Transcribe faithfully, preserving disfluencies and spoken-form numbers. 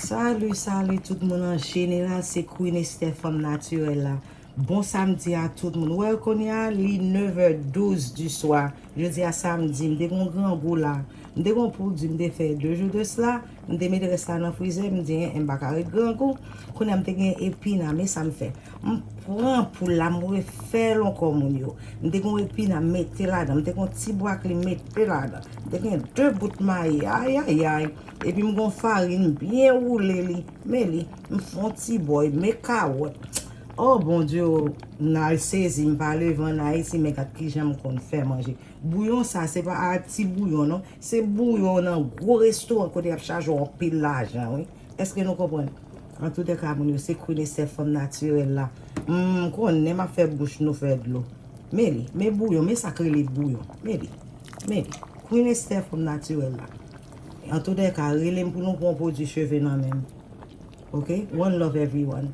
Salut, salut tout moun an jeneral, se Queen Esther, fanm natirèl la. Bon samdi a tout moun. Well, kounye a li neuf heures douze du soir. Jodi a samdi, m te gon grangou la. M te gon poul di m te fè de jou de sla. M te mete rès la nan frizè, m di en, m pa ka ret grangou. Kounye a m te gen epina, men sa m fè. M pran poul la, m refè l ankò moun yo. M te gon epina, m mete ladan. M te gon ti bwa kli, m mete ladan. M te gen de bout mayi, ayayay. Epi m gon farin byen woule li. Men li, m fè yon ti bòy, men kawòt. Oh Bondye, Nay sezi, m pa leve an Ayiti, men gad kijan m konn fè manje. Bouyon sa, se pa a ti bouyon non, se bouyon nan gwo restoran kote y ap chaje w anpil lajan, wi. Èske nou konprann? Antoudèka, moun yo, se Queen Esther, fanm natirèl la. M konnen m ap fè bouch nou fè dlo. Men li, men bouyon, men sa k rele bouyon. Men li, men li. Queen Esther, fanm natirèl la. Antoudèka, rele m pou nou pran pwodui cheve nan men m. Ok? One love everyone.